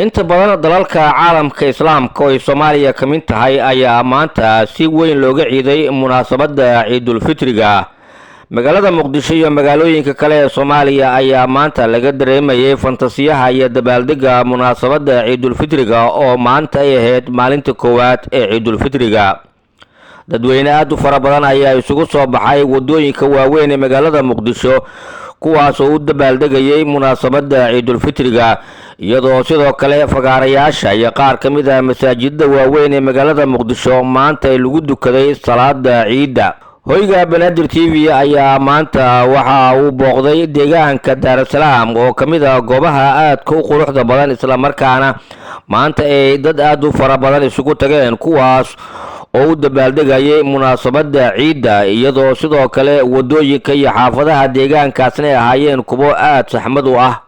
Inta badan dalalka caalamka Islaamka oo ay Soomaaliya ka mid tahay ayaa maanta si weyn looga ciiday munaasabadda Ciidulfitriga. Magaalada Muqdisho iyo magaalooyinka kale ee Soomaaliya ayaa maanta laga dareemayay fantasiyaha iyo dabaaldega munaasabadda Ciidulfitriga, oo maanta ay ahayd maalinta koowaad ee Ciidulfitriga. Dadweyne aad u fara badan ayaa isugu soo baxay wadooyinka waaweyn ee magaalada Muqdisho, kuwaas oo u dabaaldegayay munaasabadda Ciidulfitriga, iyadoo sidoo kale fagaarayaasha iyo qaar ka mid ah masaajidada waaweyn ee magaalada Muqdisho maanta ay lagu dukaday salaada ciidda. Hoyga Banaadir TV ayaa maanta waxa uu booqday deegaanka Daarasalaam, oo ka mid ah goobaha aadka u quruxda badan, islamarkaana maanta ay dad aad u fara badan isugu tageen, kuwaas oo u dabaaldegayay munaasabadda ciidda, iyadoo sidoo kale wadooyinka iyo xaafadaha deegaankaasna ay ahaayeen kuwo aad saxmad u ah.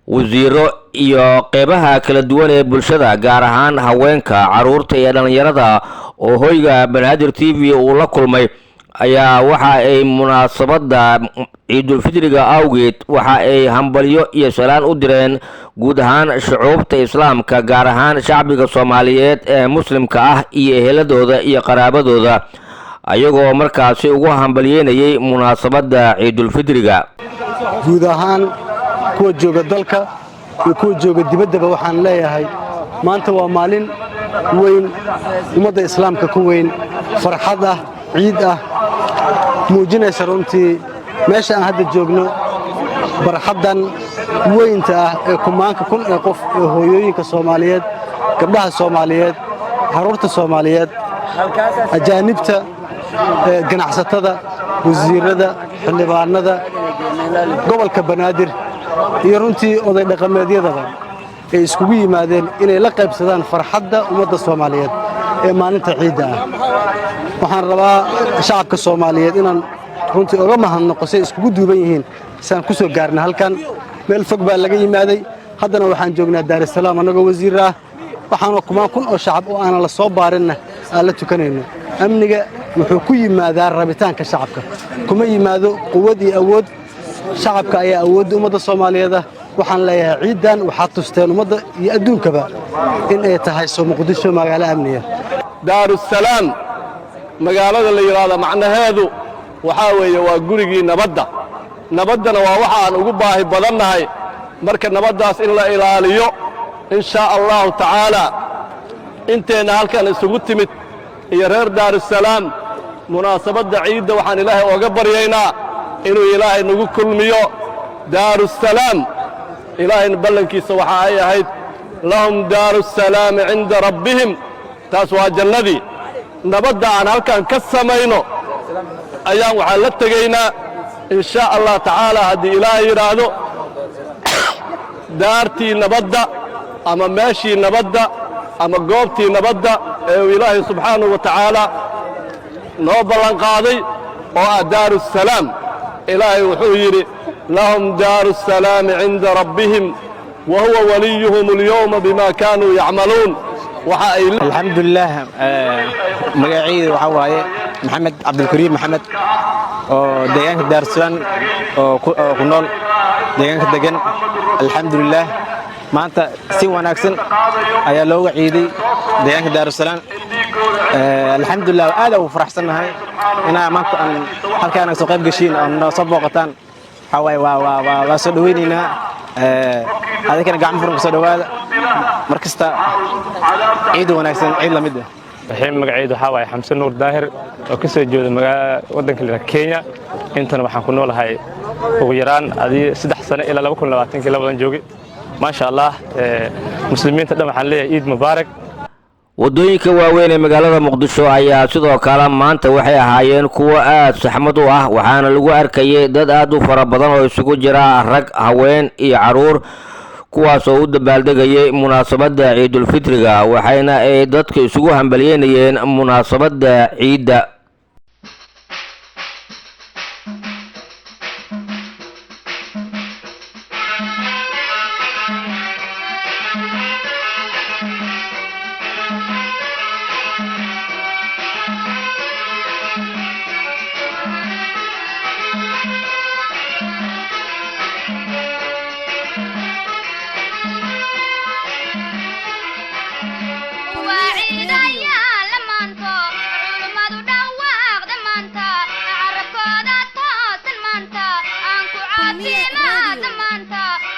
Wasiiro iyo qeybaha kala duwan ee bulshada, gaar ahaan haweenka, caruurta iyo dhallinyarada oo hoyga Banaadir TV uu la kulmay, ayaa waxa ay munaasabadda Ciidulfitriga awgeed waxa ay hambalyo iyo salaan u direen guud ahaan shucuubta Islaamka, gaar ahaan shacbiga Soomaaliyeed ee Muslimka ah iyo eheladooda iyo qaraabadooda, ayagoo markaasi ugu hambalyeynayay munaasabadda Ciidulfitriga. Guud ahaan kuwa jooga dalka iyo kuwa jooga dibaddaba waxaan leeyahay, maanta waa maalin weyn, ummadda Islaamka ku weyn, farxad ah, ciid ah, muujinaysa runtii meesha aan hadda joogno, barxaddan weynta ah ee kumaanka kun ee qof ee hooyooyinka Soomaaliyeed, gabdhaha Soomaaliyeed, carruurta Soomaaliyeed, ajaanibta, ganacsatada, wasiirrada, xildhibaanada gobolka Banaadir iyo runtii oday dhaqameedyadaba ay iskugu yimaadeen inay la qaybsadaan farxadda ummadda Soomaaliyeed ee maalinta ciidda ah. Waxaan rabaa shacabka Soomaaliyeed inaan runtii oga mahadnaqo say iskugu duuban yihiin siaan ku soo gaarna halkan. Meel fog baa laga yimaaday, haddana waxaan joognaa Daarusalaam annagoo wasiir ah, waxaanoo kumaan kun oo shacab oo aanan la soo baarinna aan la tukanayno. Amniga wuxuu ku yimaadaa rabitaanka shacabka, kuma yimaado quwad iyo awood. Shacabka ayaa awoodda ummadda Soomaaliyeed ah. Waxaan leeyahay, ciiddan waxaad tusteen ummadda iyo adduunkaba in ay tahay soo Muqdisho magaalo amniya. Daarusalaam magaalada la yidhaahdo macnaheedu waxaa weeye waa gurigii nabadda. Nabaddana waa waxa aan ugu baahi badannahay. Marka nabaddaas in la ilaaliyo, in shaa Allahu tacaalaa, inteenna halkan isugu timid iyo reer Daarusalaam, munaasabadda ciidda waxaan Ilaahay ooga baryaynaa inuu Ilaahay nagu kulmiyo Daarusalaam. Ilaahayna ballankiisa waxa ay ahayd lahum daarusalaami cinda rabbihim. Taas waa jannadii. Nabadda aan halkan ka samayno ayaan waxaan la tegaynaa, in shaa Allah tacaala, haddii Ilaahay yidhaahdo, daartii nabadda ama meeshii nabadda ama goobtii nabadda ee uu Ilaahay subxaanahu wa tacaala noo ballanqaaday, oo ah Daarusalaam. Ilaahay wuxuu yidhi: lahum daaru الsalaami cinda rabbihim wa huwa waliyuhum اlyowma bima kaanuu yacmaluun. Waxa ay Alxamdulilaah, magacayda waxaa waaye Maxamed Cabdilkariim Maxamed, oo deegaanka Daarusalaam oo ku nool, deegaanka degan. Alxamdulilaah, maanta si wanaagsan ayaa looga ciiday deegaanka Daarusalaam. Alxamdulilah, aad ugu faraxsannahay inaa maanta aan halkaan soo qayb gashiin oo noo soo booqataan. Waxaa waaye waa soo dhawaynaynaa. Adinkana gacmo furan kusoo dhawaada mar kasta. Ciid wanaagsan, ciid lamid ah. Raxiim, magacaydu waxaa waaye Xamse Nuur Daahir, oo ka soo jeeda magaalada waddanka la Kenya. Intana waxaan ku noolahay ugu yaraan adii 3 sano ilaa 2020kii labadan joogay. Maasha Allah, muslimiinta dhan waxaan leeyahay ciid mubaarak. Waddooyinka waaweyn ee magaalada Muqdisho ayaa sidoo kale maanta waxay ahaayeen kuwo aad saxmad u ah, waxaana lagu arkayay dad aad u fara badan oo isugu jira rag, haween iyo carruur, kuwaas oo u dabaaldegayay munaasabadda Ciidulfitriga, waxayna ay dadka isugu hambalyeynayeen munaasabadda ciidda. Kulmiye Radio.